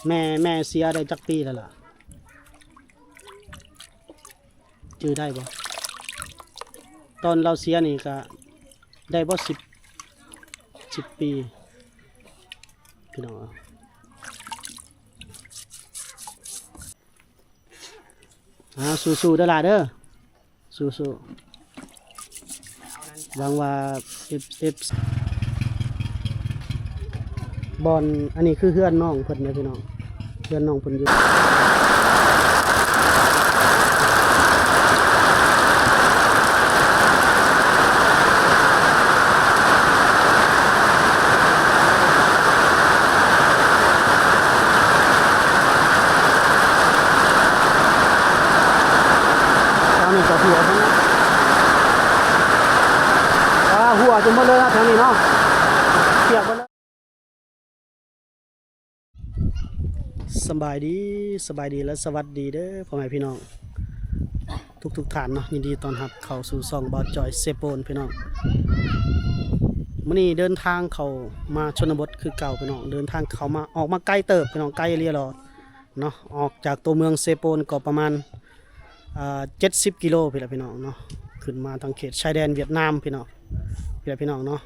ແມ່ ແມ່ເສຍໄດ້ຈັກປີແລ້ວລະ? ຈື່ໄດ້ບໍ່? ຕອນລາວເສຍນີ້ກະໄດ້ບໍ່ ສິບ ສິບປີ ພີ່ນ້ອງ. ອ່າ ສູ້ໆເດີຫຼາເດີ. ສູ້ໆ ຫວັງວ່າ ເອັຟ ເອັຟ ບ່ອນ ອັນນີ້ຄືເຮືອນນ້ອງເພິ່ນເດີພີ່ນ້ອງ ເຮືອນນ້ອງເພິ່ນຢູ່. ແຖວນີ້ກໍຮົ່ວເນາະ ອ່າ ຮົ່ວຈົນໝົດເລີຍເນາະ ແຖວນີ້ເນາະ ປຽກໝົດເລີຍ. ສະບາຍດີ ສະບາຍດີ ແລະ ສະຫວັດດີເດີພໍ່ແມ່ພີ່ນ້ອງທຸກໆທ່ານເນາະ ຍິນດີຕ້ອນຮັບເຂົ້າສູ່ຊ່ອງບ່າວຈ່ອຍເຊໂປນພີ່ນ້ອງ. ມື້ນີ້ເດີນທາງເຂົ້າມາຊົນນະບົດຄືເກົ່າພີ່ນ້ອງ ເດີນທາງເຂົ້າມາ ອອກມາໄກເຕີບພີ່ນ້ອງ ໄກອີ່ຫຼີເນາະ ອອກຈາກຕົວເມືອງເຊໂປນກໍປະມານ ອ່າ ເຈັດສິບກິໂລພຸ້ນລະພີ່ນ້ອງເນາະ ຂຶ້ນມາທາງເຂດຊາຍແດນຫວຽດນາມພີ່ນ້ອງ ພີ່ລະພີ່ນ້ອງເນາະ.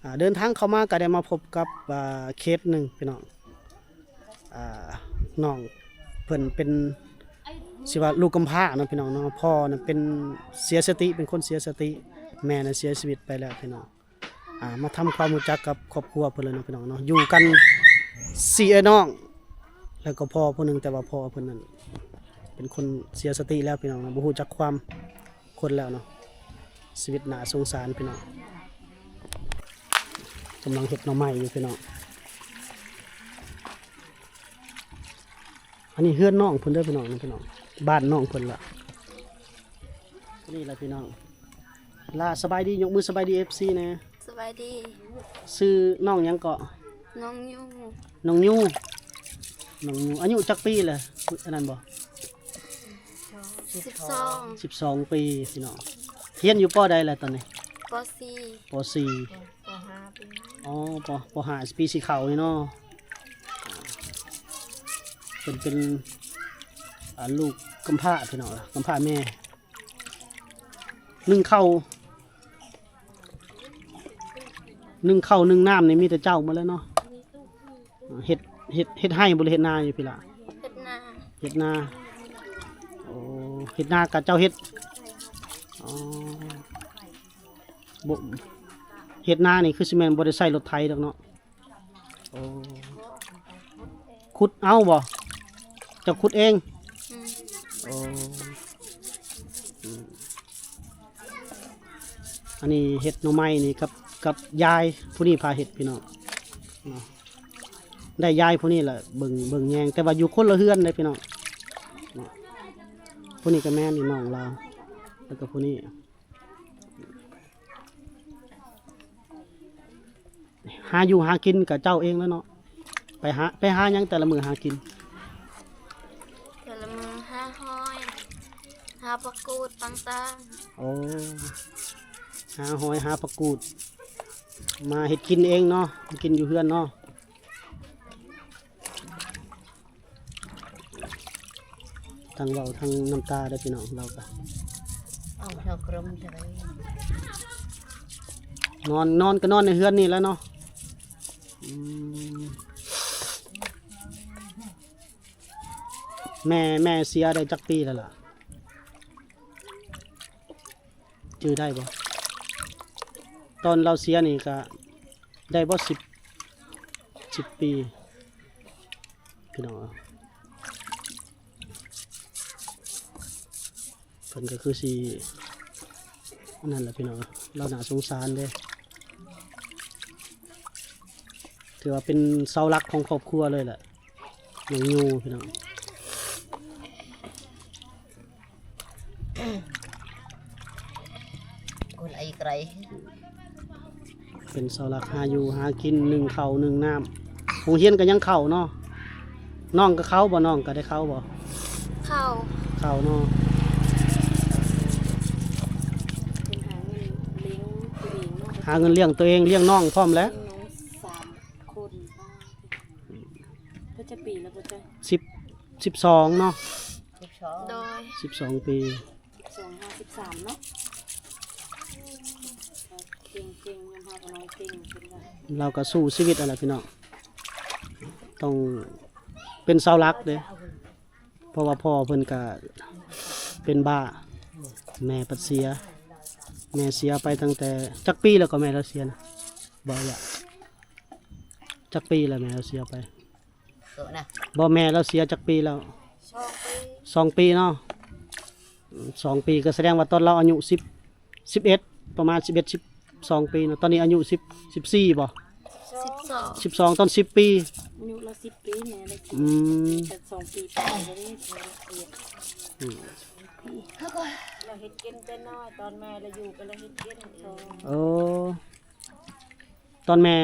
ອ່າ ເດີນທາງເຂົ້າມາກໍໄດ້ມາພົບກັບ ອ່າ ເຂດໜຶ່ງພີ່ນ້ອງ ອ່າ ນ້ອງເພິ່ນເປັນ ຊິວ່າລູກກຳພ້າເນາະພີ່ນ້ອງເນາະ ພໍ່ນະເປັນເສຍສະຕິ ເປັນຄົນເສຍສະຕິ ແມ່ນະເສຍຊີວິດໄປແລ້ວພີ່ນ້ອງ. ອ່າ ມາທຳຄວາມຮູ້ຈັກກັບຄອບຄົວເພິ່ນເລີຍເນາະພີ່ນ້ອງເນາະ ຢູ່ກັນສີ່ເອື້ອຍນ້ອງ ແລ້ວກໍພໍ່ຜູ້ໜຶ່ງ ແຕ່ວ່າພໍ່ເພິ່ນນັ້ນເປັນຄົນເສຍສະຕິແລ້ວພີ່ນ້ອງເນາະ ບໍ່ຮູ້ຈັກຄວາມຄົນແລ້ວເນາະ. ຊີວິດໜ້າສົງສານພີ່ນ້ອງ ກຳລັງເຮັດໜໍ່ໄມ້ຢູ່ພີ່ນ້ອງ. ອັນນີ້ເຮືອນນ້ອງເພິ່ນເດີພີ່ນ້ອງ ພີ່ນ້ອງ ບ້ານນ້ອງເພິ່ນລະ ນີ້ລະພີ່ນ້ອງ. ລາ ສະບາຍດີ ຍົກມືສະບາຍດີ ເອັຟຊີ ແດ່. ສະບາຍດີ. ຊື່ນ້ອງຫຍັງເກາະ? ນ້ອງຍູ. ນ້ອງຍູ ນ້ອງຍູ ອາຍຸຈັກປີແລ້ວ ອັນນັ້ນບໍ່? ສິບສອງ ສິບສອງປີພີ່ນ້ອງ. ຮຽນຢູ່ ປໍ ໃດແລ້ວຕອນນີ້? ປໍສີ່ ປໍສີ່ ປໍຫ້າປີ. ອໍ ປໍຫ້າ ປີສີ່ເຂົ້ານີ້ເນາະ. ເພິ່ນເປັນ ອ່າ ລູກກຳພ້າພີ່ນ້ອງ ກຳພ້າແມ່ ໜຶ່ງເຂົ້າ ໜຶ່ງເຂົ້າໜຶ່ງນ້ຳນີ້ມີແຕ່ເຈົ້າໝົດແລ້ວເນາະ. ເຮັດ ເຮັດ ເຮັດໄຮ່ບໍ່ ຫຼື ເຮັດນາຢູ່ພີ້ລະ? ເຮັດນາ ເຮັດນາ. ໂອ້ ເຮັດນາກະເຈົ້າເຮັດ? ອໍ ບໍ່ ເຮັດນານີ້ຄືຊິແມ່ນບໍ່ໄດ້ໃຊ້ລົດໄຖດອກເນາະ. ໂອ້ ຂຸດເອົາບໍ່? ເຈົ້າຂຸດເອງ? ອືມ ໂອ້ ອືມ ອັນນີ້ເຮັດໜໍ່ໄມ້ນີ້ກັບ ກັບຍາຍຜູ້ນີ້ພາເຮັດພີ່ນ້ອງເນາະ. ໄດ້ຍາຍຜູ້ນີ້ລະເບິ່ງ ເບິ່ງແຍງ ແຕ່ວ່າຢູ່ຄົນລະເຮືອນເດ້ພີ່ນ້ອງເນາະ. ຜູ້ນີ້ກະແມ່ນ ນີ້ນ້ອງລາວ ແລ້ວກະຜູ້ນີ້ ຫາຢູ່ຫາກິນກະເຈົ້າເອງແລ້ວເນາະ. ໄປຫາ ໄປຫາຫຍັງແຕ່ລະມື້ຫາກິນ? ແຕ່ລະມື້ຫາຫອຍ ຫາຜັກກູດຕ່າງໆ. ໂອ້ ຫາຫອຍຫາຜັກກູດ ມາເຮັດກິນເອງເນາະ ກິນຢູ່ເຮືອນເນາະ. ທັງເວົ້າທັງນ້ຳຕາເດີພີ່ນ້ອງ ລາວກະ ເອົາເຮົາກຣມເທົ່າໃດ ນອນ ນອນກະນອນໃນເຮືອນນີ້ແຫຼະເນາະ. ອືມ ແມ່ ແມ່ເສຍໄດ້ຈັກປີແລ້ວລະ? ຈື່ໄດ້ບໍ່? ຕອນລາວເສຍນີ້ກະໄດ້ບໍ່ ສິບ ສິບປີພີ່ນ້ອງ. ເພິ່ນກະຄືຊິ ອັນນັ້ນແຫຼະພີ່ນ້ອງ ລາວໜ້າສົງສານເດ້. ຖືວ່າເປັນເສົາຫຼັກຂອງຄອບຄົວເລີຍແຫຼະ ນ້ອງຍູພີ່ນ້ອງ. ເປັນເສົາຫຼັກຫາຢູ່ຫາກິນ ໜຶ້ງເຂົ້າໜຶ້ງນ້ຳ. ໂຮງຮຽນກະຍັງເຂົ້າເນາະ? ນ້ອງກະເຂົ້າບໍ່? ນ້ອງກະໄດ້ເຂົ້າບໍ່? ເຂົ້າ ເຂົ້າເນາະ. ຫາເງິນລ້ຽງໂຕເອງ ລ້ຽງນ້ອງພ້ອມແຫຼະ. ສາມຄົນ. ເພິ່ນຈັກປີແລ້ວບໍ່ຈ້ອຍ? ສິບ ສິບສອງເນາະ ສິບສອງ ໂດຍ ສິບສອງປີ ສິບສອງຫາສິບສາມເນາະ ເກັ່ງໆ ຍອມຮັບວ່ານ້ອງເກັ່ງ ເພິ່ນວ່າ ລາວກໍສູ້ຊີວິດຫັ້ນແຫຼະພີ່ນ້ອງ ຕ້ອງເປັນເສົາຫຼັກເດ້ ເພາະວ່າພໍ່ເພິ່ນກະເປັນບ້າ ແມ່ພັດເສຍ ແມ່ເສຍໄປຕັ້ງແຕ່ ຈັກປີແລ້ວກໍແມ່ລາວເສຍນະ? ບໍ່ລະ ຈັກປີແລ້ວແມ່ລາວເສຍໄປ? ບໍ່ ແມ່ລາວເສຍຈັກປີແລ້ວ? ສອງປີ ສອງປີເນາະ ອືມ ສອງປີ ກໍສະແດງວ່າຕອນລາວອາຍຸສິບ ສິບເອັດ ປະມານສິບເອັດ ສິບສອງປີເນາະ ຕອນນີ້ອາຍຸສິບ ສິບສີ່ບໍ່? ສິບສອງ ສິບສອງ ຕອນສິບປີ ອາຍຸລາວສິບປີ ແມ່ລາວ ອືມ ແຕ່ສອງປີປາຍກໍໄດ້ ອືມ ລາວເຮັດກິນແຕ່ນ້ອຍ ຕອນແມ່ລາວຢູ່ກໍລາວເຮັດກິນ ໂອ້ ຕອນແມ່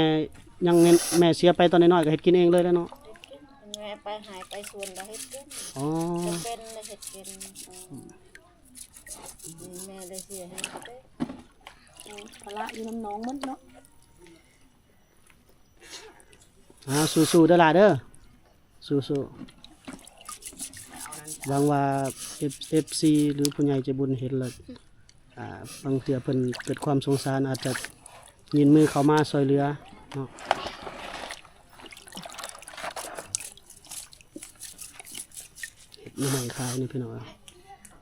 ຍັງ ແມ່ເສຍໄປຕອນນ້ອຍໆ ກໍເຮັດກິນເອງເລີຍແຫຼະເນາະ ເຮັດກິນ ແມ່ໄປໄຮ່ໄປສວນລາວເຮັດກິນ ອໍ ຈຳເປັນລາວເຮັດກິນ ອືມ ແມ່ໄດ້ເສຍໃຫ້ເດ້ ພາລະຢູ່ນຳນ້ອງໝົດເນາະ ອ່າ ສູ້ໆ ເດີຫຼ້າເດີ ສູ້ໆ ຫວັງວ່າເອັຟ ເອັຟຊີ ຫຼື ຜູ້ໃຫຍ່ໃຈບຸນເຫັນແລ້ວ ອ່າ ບາງເທື່ອເພິ່ນເກີດຄວາມສົງສານ ອາດຈະຍື່ນມືເຂົ້າມາຊ່ວຍເຫຼືອເນາະ ເຮັດໜໍ່ໄມ້ຂາຍນີ້ພີ່ນ້ອງ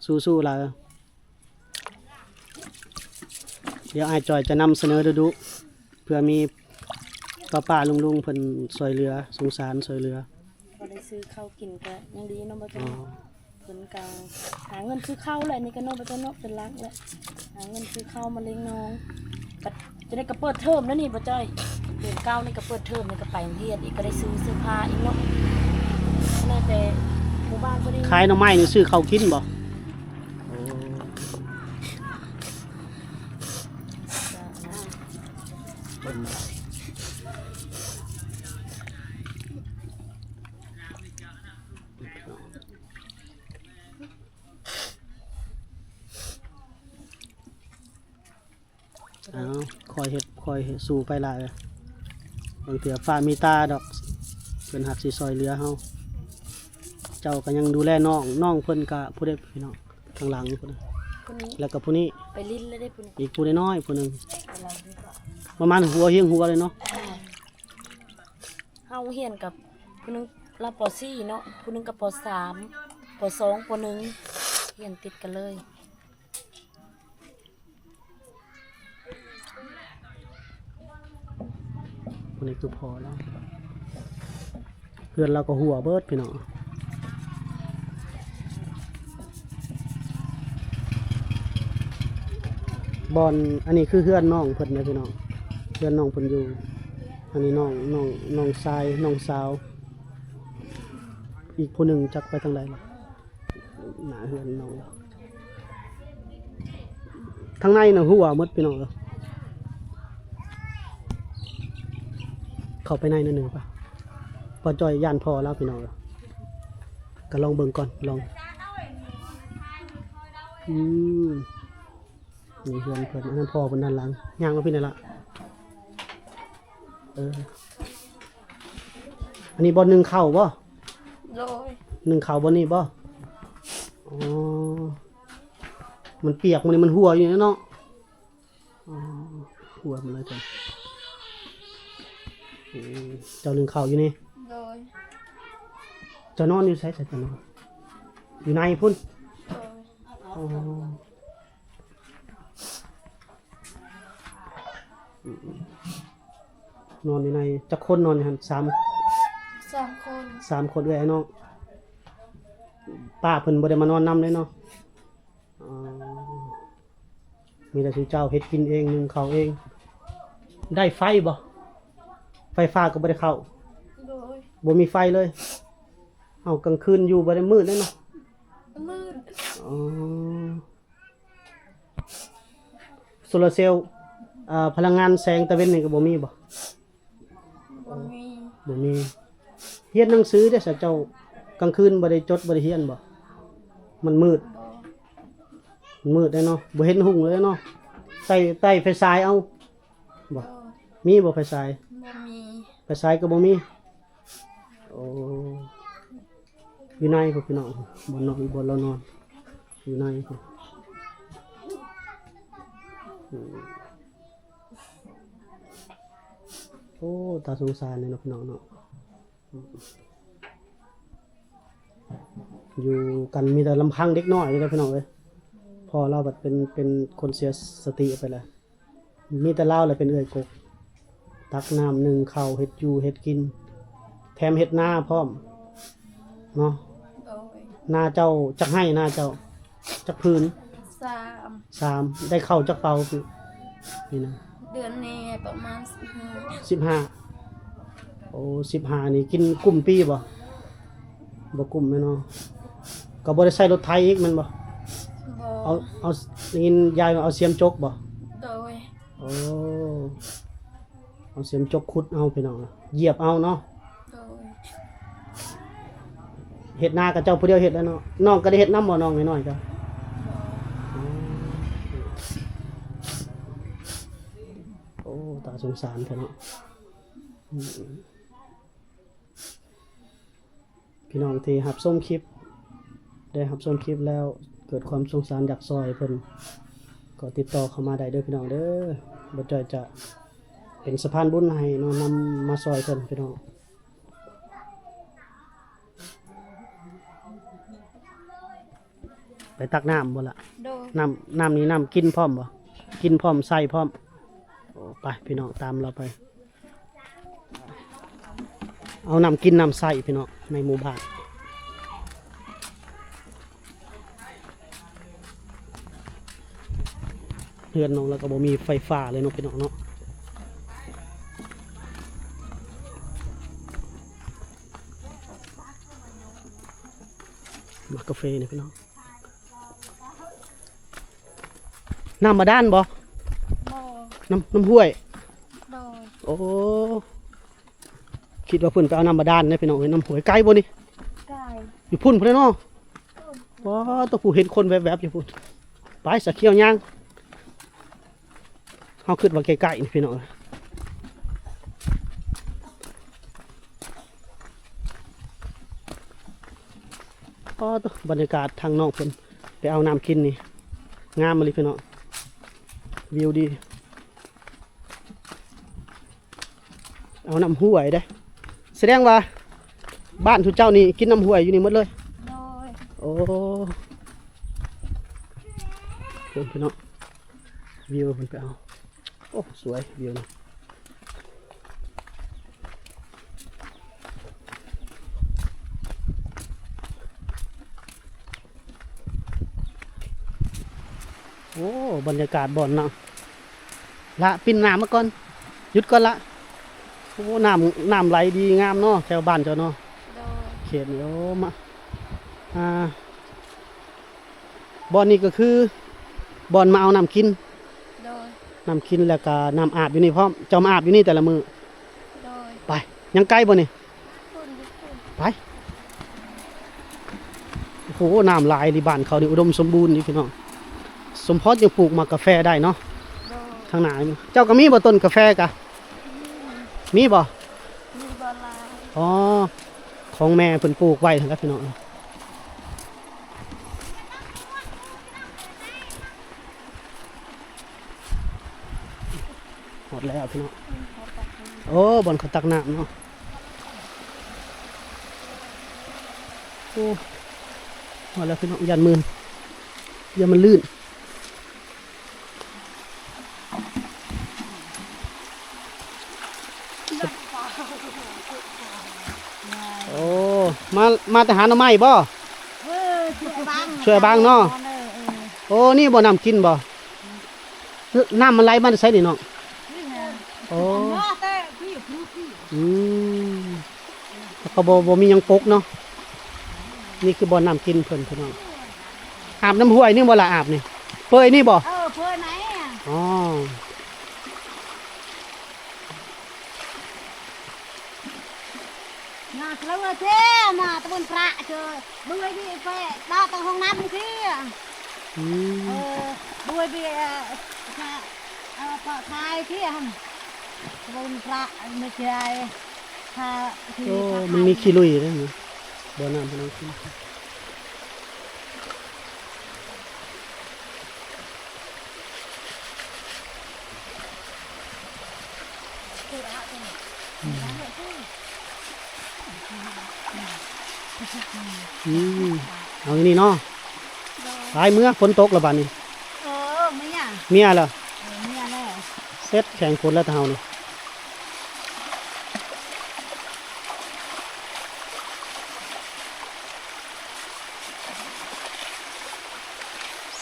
ສູ້ໆ ຫຼ້າ ດຽວອ້າຍຈ່ອຍຈະນຳສະເໜີດຸໆ ເພື່ອມີປ້າໆ ລຸງໆ ເພິ່ນຊ່ວຍເຫຼືອ ສົງສານຊ່ວຍເຫຼືອ ພໍໄດ້ຊື້ເຂົ້າກິນກໍຍັງດີເນາະ ບໍ່ ອໍ ເພິ່ນກໍຫາເງິນຊື້ເຂົ້າແຫຼະ ນີ້ກໍເນາະ ບໍ່ເນາະ ເປັນຫຼັກແຫຼະ ຫາເງິນຊື້ເຂົ້າມາລ້ຽງນ້ອງ ກໍຈະໄດ້ ກໍເປີດເທີມແລ້ວນີ້ ບໍ່ຈ້ອຍ ເດືອນເກົ້ານີ້ກໍເປີດເທີມ ນີ້ກໍໄປໂຮງຮຽນອີກ ກໍໄດ້ຊື້ເສື້ອຜ້າອີກເນາະ ແລ້ວແຕ່ໝູ່ບ້ານພໍດີ ຂາຍໜໍ່ໄມ້ນີ້ຊື້ເຂົ້າກິນບໍ່? ໂອ້ ເບິ່ງມາ ເອົາ ຄ່ອຍເຮັດ ຄ່ອຍເຮັດ ສູ້ໄປຫຼ້າເອີຍ ບາງເທື່ອຟ້າມີຕາດອກ ເພິ່ນຫາກຊິຊ່ອຍເຫຼືອເຮົາ ເຈົ້າກໍຍັງດູແລນ້ອງ ນ້ອງເພິ່ນກໍຜູ້ໃດພີ່ນ້ອງ ທາງຫຼັງພຸ້ນນະ ຄົນນີ້ ແລ້ວກໍຜູ້ນີ້ ໄປຫຼິ້ນແລ້ວເດ້ຜູ້ນີ້ ອີກຜູ້ນ້ອຍໆ ຜູ້ໜຶ່ງ ປະມານຫົວຮຽງຫົວເລີຍເນາະ ເຮົາຮຽນກັບຜູ້ໜຶ່ງລະ ປໍສີ່ເນາະ ຜູ້ໜຶ່ງກໍປໍສາມ ປໍສອງ ປໍໜຶ່ງ ຮຽນຕິດກັນເລີຍ ຜູ້ນີ້ຄືພໍ່ລາວ ເຮືອນລາວກໍຮົ່ວເບິດພີ່ນ້ອງ ບ່ອນ ອັນນີ້ຄືເຮືອນນ້ອງເພິ່ນເດ້ພີ່ນ້ອງ ເຮືອນນ້ອງເພິ່ນຢູ່ ອັນນີ້ນ້ອງ ນ້ອງ ນ້ອງຊາຍ ນ້ອງສາວ ອີກຜູ້ໜຶ່ງຈັກໄປທາງໃດລະ ໜ້າເຮືອນນ້ອງ ທາງໃນນະຮົ່ວໝົດພີ່ນ້ອງເອີຍ ເຂົ້າໄປໃນໜ້ອຍໜຶ່ງປະ ບໍ່ຈ່ອຍຢ້ານພໍ່ລາວພີ່ນ້ອງເອີຍ ກໍລອງເບິ່ງກ່ອນ ລອງ ອືມ ນີ້ເຮືອນເພິ່ນ ອັນນັ້ນພໍ່ເພິ່ນດ້ານຫຼັງ ຍ່າງມາພີ້ແດ່ລະ ເອີ ອັນນີ້ບ່ອນໜຶ້ງເຂົ້າບໍ່? ໂດຍ ໜຶ້ງເຂົ້າບ່ອນນີ້ບໍ່? ອໍ ມັນປຽກ ມື້ນີ້ມັນຮົ່ວຢູ່ເນາະ ອໍ ຮົ່ວໝົດເລີຍ ເຈົ້າໜຶ້ງເຂົ້າຢູ່ນີ້ ໂດຍ ເຈົ້ານອນຢູ່ໃສ ເຈົ້ານອນ ຢູ່ໃນພຸ້ນ ໂດຍ ອໍ ນອນຢູ່ໃນ ຈັກຄົນນອນຢູ່ຫັ້ນ? ສາມ ສາມຄົນ ສາມຄົນ ເອື້ອຍອ້າຍນ້ອງ ປ້າເພິ່ນບໍ່ໄດ້ມານອນນຳເລີຍເນາະ ອໍ ມີແຕ່ຊຸມເຈົ້າເຮັດກິນເອງ ໜຶ້ງເຂົ້າເອງ ໄດ້ໄຟບໍ່? ໄຟຟ້າກໍບໍ່ໄດ້ເຂົ້າ ໂດຍ ບໍ່ມີໄຟເລີຍ ເອົ້າ ກາງຄືນຢູ່ບໍ່ໄດ້ ມືດເລີຍເນາະ ມືດ ອໍ ໂຊລາເຊວ ເອີ ພະລັງງານແສງຕາເວັນນີ້ກໍບໍ່ມີບໍ່? ບໍ່ມີ ບໍ່ມີ ຮຽນໜັງສືເດ້ສະເຈົ້າ ກາງຄືນບໍ່ໄດ້ຈົດບໍ່ໄດ້ຮຽນບໍ່? ມັນມືດ ບໍ່ ມັນມືດເດ້ເນາະ ບໍ່ເຫັນຮຸ່ງເລີຍເນາະ ໃຊ້ ໃຊ້ໄຟສາຍເອົາບໍ່? ບໍ່ ມີບໍ່ໄຟສາຍ? ບໍ່ມີ ໄຟສາຍກໍບໍ່ມີ. ໂອ້ ຢູ່ໃນພຸ້ນພີ່ນ້ອງ ບ່ອນນອນ ບ່ອນລາວນອນ ຢູ່ໃນພຸ້ນ. ອືມ ໂອ້ ຕາສົງສານເລີຍເນາະ ພີ່ນ້ອງເນາະ. ຢູ່ກັນມີແຕ່ລຳພັງເດັກນ້ອຍເດ້ພີ່ນ້ອງເອີຍ. ພໍ່ລາວບັດເປັນ ເປັນຄົນເສຍສະຕິໄປແລ້ວ. ມີແຕ່ລາວແຫຼະເປັນເອື້ອຍກົກ ຕັກນ້ຳ ໜຶ້ງເຂົ້າ ເຮັດຢູ່ເຮັດກິນ ແຖມເຮັດນາພ້ອມເນາະ. ໂດຍ. ນາເຈົ້າຈັກໄຮ່ ນາເຈົ້າຈັກຜືນ? ສາມ. ສາມ. ໄດ້ເຂົ້າຈັກເປົາປີນີ້ນະ? ເດືອນນີ້ປະມານສິບຫ້າ. ສິບຫ້າ. ໂອ້ ສິບຫ້ານີ້ກິນກຸ້ມປີບໍ່? ບໍ່ກຸ້ມແມ່ນເນາະ. ກໍບໍ່ໄດ້ໃຊ້ລົດໄຖອີກແມ່ນບໍ່? ບໍ່. ເອົາ ເອົາ ໄດ້ຍິນຍາຍວ່າເອົາສຽມຈົກບໍ່? ໂດຍ. ໂອ້ ເອົາສຽມຈົກຂຸດເອົາພີ່ນ້ອງ ຢຽບເອົາເນາະ. ໂດຍ. ເຮັດນາກໍເຈົ້າຜູ້ດຽວເຮັດແລ້ວເນາະ. ນ້ອງກໍໄດ້ເຮັດນຳບໍ່ ນ້ອງນ້ອຍໆກໍ? ບໍ່. ອໍ ໂອ້ ຕາສົງສານແທ້ເນາະ. ອືມ ພີ່ນ້ອງທີ່ຮັບຊົມຄລິບ ໄດ້ຮັບຊົມຄລິບແລ້ວເກີດຄວາມສົງສານຢາກຊ່ອຍເພິ່ນ ກໍຕິດຕໍ່ເຂົ້າມາໄດ້ເດີພີ່ນ້ອງເດີ. ບ່າວຈ້ອຍຈະເປັນສະພານບຸນໃຫ້ເນາະ ນຳມາຊ່ອຍເພິ່ນພີ່ນ້ອງ. ໄປຕັກນ້ຳບໍ່ລະ? ໂດຍ. ນ້ຳ ນ້ຳນີ້ນ້ຳກິນພ້ອມບໍ່? ກິນພ້ອມໃຊ້ພ້ອມ. ໂອ້ ໄປພີ່ນ້ອງ ຕາມລາວໄປ. ເອົານ້ຳກິນນ້ຳໃຊ້ພີ່ນ້ອງ ໃນໝູ່ບ້ານ. ເຮືອນນ້ອງລາວກໍບໍ່ມີໄຟຟ້າເລີຍເນາະ ພີ່ນ້ອງເນາະ. ໝາກກາເຟນີ້ພີ່ນ້ອງ. ນ້ຳບາດານບໍ່? ບໍ່. ນ້ຳ ນ້ຳຫ້ວຍ? ໂດຍ. ໂອ້ ຄິດວ່າເພິ່ນໄປເອົານ້ຳບາດານເດ້ພີ່ນ້ອງເອີຍ. ນ້ຳຫ້ວຍໄກບໍ່ນີ້? ໄກ. ຢູ່ພຸ້ນພຸ້ນເນາະ. ວ້າ ໂຕ ຜູ້ເຫັນຄົນແວບໆຢູ່ພຸ້ນ. ໄປ ສາຂຽວຍ່າງ. ເຮົາຄິດວ່າໃກ້ໆນີ້ພີ່ນ້ອງ. ອໍ ໂຕ ບັນຍາກາດທາງນ້ອງເພິ່ນໄປເອົານ້ຳກິນນີ້ ງາມອີ່ຫຼີພີ່ນ້ອງ ວິວດີ. ເອົານ້ຳຫ້ວຍເດ້. ສະແດງວ່າບ້ານທຸເຈົ້ານີ້ກິນນ້ຳຫ້ວຍຢູ່ນີ້ໝົດເລີຍ? ໂດຍ. ໂອ້ ເພິ່ນ ພີ່ນ້ອງ ວິວເພິ່ນໄປເອົາ. ໂອ້ ສວຍ ວິວນີ້. ໂອ້ ບັນຍາກາດບ່ອນເນາະ. ລະ ປິ່ນນ້ຳມາກ່ອນ ຢຸດກ່ອນລະ. ໂອ້ ນ້ຳ ນ້ຳໄຫຼດີງາມເນາະ ແຖວບ້ານເຈົ້າເນາະ. ໂດຍ. ເຂດນີ້ ໂອ້ ມາ ອ່າ ບ່ອນນີ້ກໍຄືບ່ອນມາເອົານ້ຳກິນ. ໂດຍ. ນ້ຳກິນ ແລ້ວກໍນ້ຳອາບຢູ່ນີ້ພ້ອມ. ເຈົ້າມາອາບຢູ່ນີ້ແຕ່ລະມື້? ໂດຍ. ໄປ ຍັງໄກບໍ່ນີ້? ໄປ. ໂອ້ໂຫ ນ້ຳຫຼາຍອີ່ຫຼີ ບ້ານເຂົານີ້ອຸດົມສົມບູນຢູ່ພີ່ນ້ອງ. ສົມພໍຍັງປູກໝາກກາແຟໄດ້ເນາະ. ໂດຍ. ທາງໜ້ານີ້ ເຈົ້າກໍມີບໍ່ຕົ້ນກາແຟກະ? ມີ. ມີບໍ່? ມີບໍ່ຫຼາຍ. ອໍ ຂອງແມ່ເພິ່ນປູກໄວ້ຫັ້ນແຫຼະພີ່ນ້ອງ. ຮອດແລ້ວພີ່ນ້ອງ. ໂອ້ ບ່ອນເຂົາຕັກນ້ຳເນາະ. ໂອ້ ຮອດແລ້ວພີ່ນ້ອງ. ຢ້ານມື່ນ ຢ້ານມັນລື່ນ. ໂອ້ ມາ ມາແຕ່ຫາໜໍ່ໄມ້ບໍ່? ເອີ ຊ່ວຍບັງ ຊ່ວຍບັງເນາະ. ເອີ ເອີ ໂອ້ ນີ້ບໍ່ນ້ຳກິນບໍ່? ນ້ຳມັນໄຫຼມາແຕ່ໃສນີ້ນ້ອງ? ນີ້ນະ. ໂອ້ ອັນວ່າແຕ່ພີ່ ພີ່ ພີ່ ອືມ ກໍບໍ່ ບໍ່ມີຫຍັງປົກເນາະ. ນີ້ຄືບ່ອນນ້ຳກິນເພິ່ນພີ່ນ້ອງ. ອາບນ້ຳຫ້ວຍນີ້ບໍ່ລະ ອາບນີ້? ເປີຍນີ້ບໍ່? ເອີ ເປີຍໄໝ. ອໍ ມາເລີຍເດ້ ມາຕະບຸນພະເຈີ ເບື້ອຍນີ້ໄປເດາະຕາງຫ້ອງນ້ຳເທື່ອ. ອືມ ເອີ ເບື້ອຍນີ້ ເອີ ເອີ ປະທາຍເທື່ອ ຕະບຸນພະ ເມື່ອໃດ ຖ້າທີ່ ໂອ້ ຖ້າ ມັນມີຂີ້ລຸຍເດ້ ບໍ່ນ້ຳພີ່ນ້ອງ. ອືມ ເອົາຢູ່ນີ້ເນາະ ໄປເມືອ ຝົນຕົກແລ້ວບາດນີ້. ເອີ ເມືອ ເມືອແລ້ວ ເອີ ເມືອແລ້ວ ເສັດແຂງຝົນແລ້ວເຮົານີ້.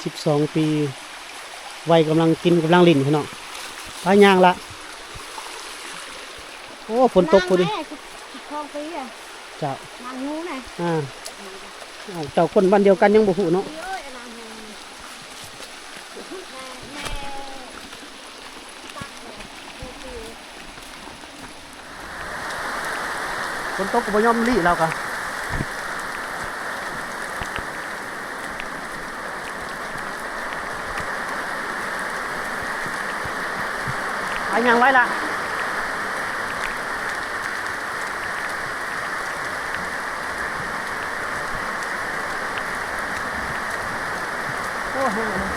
ສິບສອງປີ ໄວກຳລັງກິນກຳລັງຫຼິ້ນພີ່ນ້ອງ. ໄປຍ່າງລະ ໂອ້ ຝົນຕົກພໍດີ. ສິບສອງປີອະ ເຈົ້າ ນາງຫູນະ ອ່າ ເຈົ້າຄົນບ້ານດຽວກັນຍັງບໍ່ຮູ້ເນາະ. ຝົນຕົກກໍບໍ່ຍອມຫຼີ້ ລາວກໍ ໄປຍ່າງໄວລະ. ໂອ້ ແຮງເລີຍ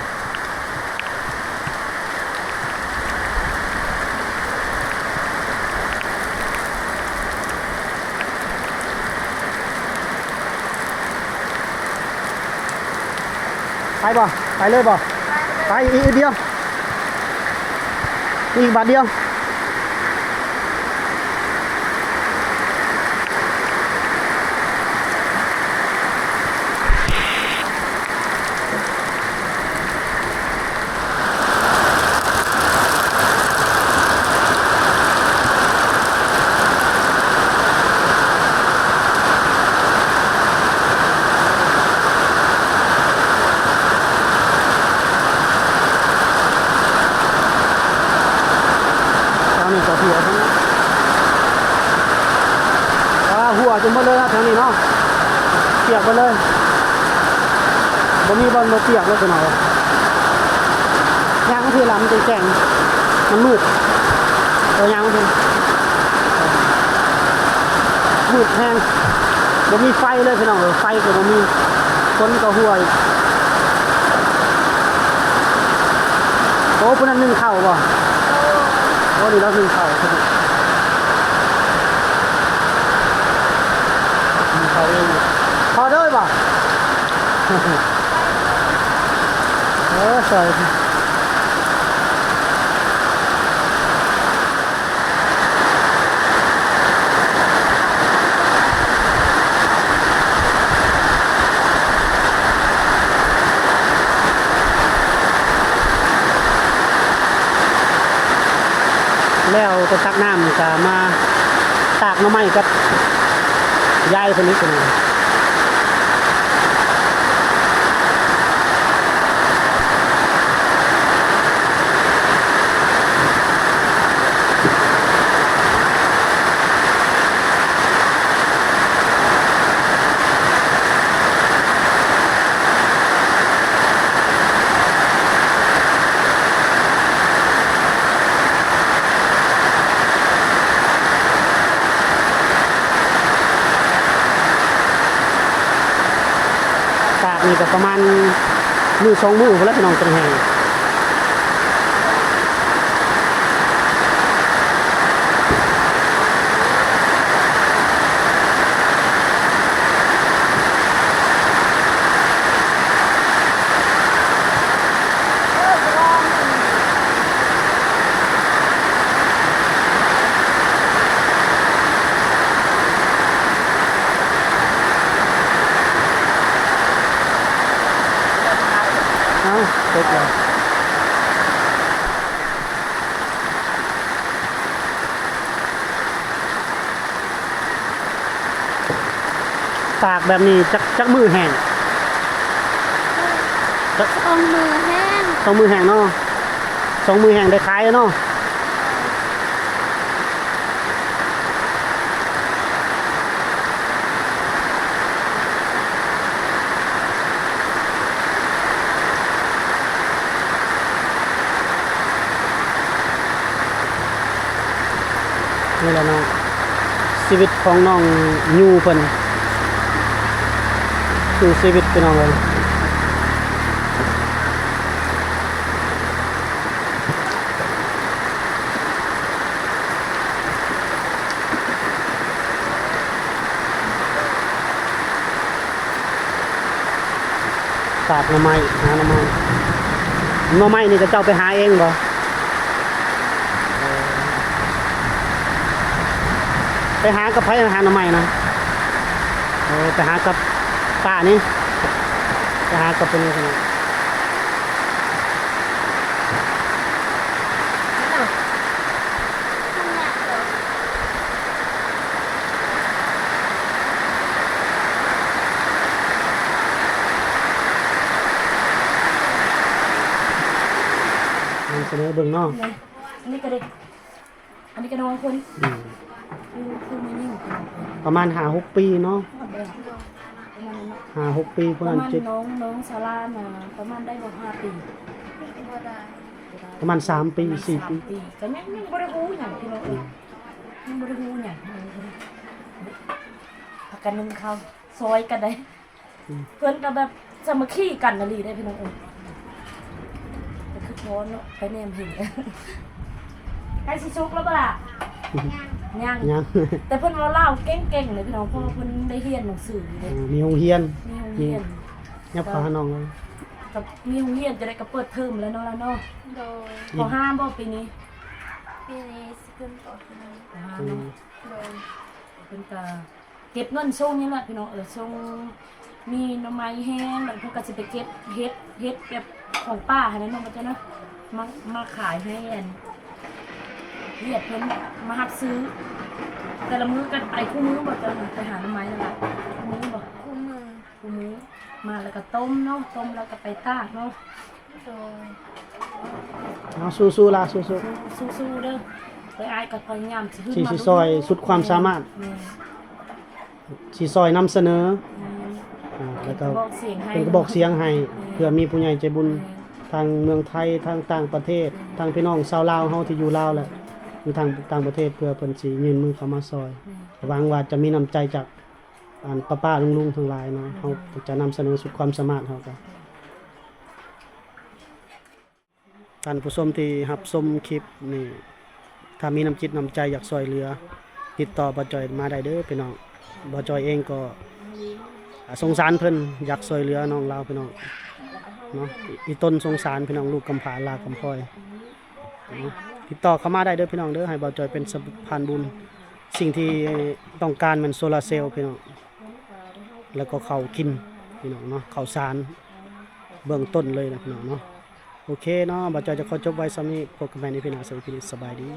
ໄປບໍ່? ໄປເລີຍບໍ່? ໄປ ອີກ ອີກດຽວ ອີກບາດດຽວ. ແຖວນີ້ກໍຫົວທັງນັ້ນ ອ່າ ຫົວຈົນໝົດເລີຍເນາະ ແຖວນີ້ເນາະ ປຽກໝົດເລີຍ ບໍ່ມີບ່ອນບໍ່ປຽກເລີຍ ພີ່ນ້ອງເອີຍ. ຍ່າງມາພີ້ລະ ມັນແຈ້ງໆ ມັນມືດ ເອີ ຍ່າງມາພີ້ ມືດແຮງ ບໍ່ມີໄຟເລີຍ ພີ່ນ້ອງເອີຍ ໄຟກໍບໍ່ມີ ຝົນກໍຫົວອີກ. ໂອ້ ຜູ້ນັ້ນໜຶ້ງເຂົ້າບໍ່? ໂອ້ ນີ້ລາວໜຶ້ງເຂົ້າ ໜຶ້ງເຂົ້າເອງ ພໍເດີບໍ່? ເອີ ຊ່ອຍ ແລ້ວໄປຕັກນ້ຳ ກະມາຕາກໜໍ່ໄມ້ກັບຍາຍເພິ່ນນີ້ ພີ່ນ້ອງ. ຕາກນີ້ກໍປະມານມື້ສອງມື້ພຸ້ນແຫຼະ ພີ່ນ້ອງ ຈັ່ງແຫ້ງ. ເອົ້າ ຕົກແລ້ວ. ຕາກແບບນີ້ຈັກ ຈັກມື້ແຫ້ງ? ຈັກ ສອງມື້ແຫ້ງ ສອງມື້ແຫ້ງເນາະ ສອງມື້ແຫ້ງໄດ້ຂາຍເນາະ. ນີ້ແຫຼະເນາະ ຊີວິດຂອງນ້ອງຢູເພິ່ນ ສູ້ຊີວິດພີ່ນ້ອງເອີຍ. ຕາກໜໍ່ໄມ້ ຫາໜໍ່ໄມ້ ໜໍ່ໄມ້ນີ້ເຂົາເຈົ້າໄປຫາເອງບໍ່? ເອີ ໄປຫາກັບໃຜ ຫາໜໍ່ໄມ້ນະ? ເອີ ໄປຫາກັບປ້ານີ້ ໄປຫາກັບເພິ່ນນີ້. ນຳສະເໜີເບິ່ງເນາະ. ອັນນີ້ກໍເດັກ ອັນນີ້ກໍນ້ອງເພິ່ນ ອືມ ຄືແມ່ຍິງ ປະມານຫ້າຫົກປີເນາະ ປະມານນັ້ນເນາະ ຫ້າຫົກປີ ປະມານ ປະມານ ນ້ອງ ນ້ອງສາລານະ ປະມານໄດ້ບໍ່ ຫ້າປີ ບໍ່ໄດ້ ປະມານສາມປີ ປະມານສີ່ປີ ສາມປີ ກໍຍັງ ຍັງບໍ່ໄດ້ຮູ້ຫຍັງພີ່ນ້ອງເອີຍ ອືມ ຍັງບໍ່ໄດ້ຮູ້ຫຍັງ ພາກັນໜຶ້ງເຂົ້າ ຊ່ອຍກັນໄດ້ ອືມ ເພິ່ນກໍແບບສາມັກຄີກັນອີ່ຫຼີເດ້ພີ່ນ້ອງເອີຍ ກໍຄືພໍເນາະ ໄປແນມເຫັນ ໃກ້ຊິສຸກແລ້ວບໍ່ລະ? ຍັງ ຍັງ ຍັງ ແຕ່ເພິ່ນເວົ້າລາວເກັ່ງໆເດ້ພີ່ນ້ອງ ເພາະວ່າເພິ່ນໄດ້ຮຽນໜັງສືຢູ່ເດ້ ອືມ ມີໂຮງຮຽນ ມີໂຮງຮຽນ ຍັບເຂົ້າຫານ້ອງ ກໍມີໂຮງຮຽນ ຈະໄດ້ກໍເປີດເທີມແລ້ວເນາະ ລະເນາະ ໂດຍ ປໍຫ້າບໍ່ປີນີ້? ປີນີ້ຊິຂຶ້ນປໍຫ້າ ປໍຫ້າເນາະ ອືມ ໂດຍ ເພິ່ນກໍ ເກັບເງິນສົ່ງນີ້ແຫຼະພີ່ນ້ອງເອີຍ ສົ່ງ ມີໜໍ່ໄມ້ແຫ້ງ ແລ້ວເພິ່ນກໍຊິໄປເກັບເຫັດ ເຫັດແບບຂອງປ່າຫັ້ນນະເນາະ ເຈົ້າເນາະ ມາ ມາຂາຍໃຫ້ອັນ ວຽດເພິ່ນມາຮັບຊື້ ແຕ່ລະມື້ກໍໄປຄູ່ມື້ບໍ່ ເຈົ້ານະ ໄປຫາໜໍ່ໄມ້ນັ້ນນະ ຄູ່ມື້ບໍ່? ຄູ່ມື້ ຄູ່ມື້ ມາແລ້ວກໍຕົ້ມເນາະ ຕົ້ມແລ້ວກໍໄປຕາກເນາະ. ໂດຍ ເອົາ ສູ້ໆລະ ສູ້ໆ ສູ້ໆເດີ ເອີຍ ອ້າຍກໍພະຍາຍາມຊິຂຶ້ນ ຊິ ມາ ຊິຊ່ອຍສຸດຄວາມສາມາດ ແມ່ນ ຊິຊ່ອຍນຳສະເໜີ ແມ່ນ ອ່າ ແລ້ວກໍ ເປັນກະບອກສຽງໃຫ້ ເປັນກະບອກສຽງໃຫ້ ແມ່ນ ເພື່ອມີຜູ້ໃຫຍ່ໃຈບຸນ ແມ່ນ ທາງເມືອງໄທ ທາງຕ່າງປະເທດ ແມ່ນ ທາງພີ່ນ້ອງຊາວລາວເຮົາທີ່ຢູ່ລາວ ແລະ ຢູ່ທາງຕ່າງປະເທດ ເພື່ອເພິ່ນຊິຍື່ນມືເຂົ້າມາຊ່ອຍ ແມ່ນ ຫວັງວ່າຈະມີນ້ຳໃຈຈາກ ອັນປ້າໆລຸງໆທັງຫຼາຍເນາະ ເຮົາຈະນຳສະເໜີສຸດຄວາມສາມາດເຮົາກໍ ທ່ານຜູ້ຊົມທີ່ຮັບຊົມຄລິບນີ້ ຖ້າມີນ້ຳຈິດນ້ຳໃຈຢາກຊ່ວຍເຫຼືອ ຕິດຕໍ່ບ່າວຈ່ອຍມາໄດ້ເດີພີ່ນ້ອງ. ບ່າວຈ່ອຍເອງກໍ ອາ ສົງສານເພິ່ນ ຢາກຊ່ວຍເຫຼືອນ້ອງລາວພີ່ນ້ອງເນາະ ອີ່ຕົນສົງສານພີ່ນ້ອງ ລູກກຳພ້າຫຼ້າກຳພ້ອຍ ເນາະ ຕິດຕໍ່ເຂົ້າມາໄດ້ເດີພີ່ນ້ອງເດີ ໃຫ້ບ່າວຈ່ອຍເປັນສະພານບຸນ ສິ່ງທີ່ຕ້ອງການແມ່ນໂຊລາເຊວພີ່ນ້ອງ ແລ້ວກໍເຂົ້າກິນພີ່ນ້ອງເນາະ ເຂົ້າສານເບື້ອງຕົ້ນເລີຍນະພີ່ນ້ອງເນາະ. ໂອເຄເນາະ ບ່າວຈ່ອຍຈະຂໍຈົບໄວ້ສ່ຳນີ້ ພົບກັນໃໝ່ໃນອີພີໜ້າ ສະບາຍດີ.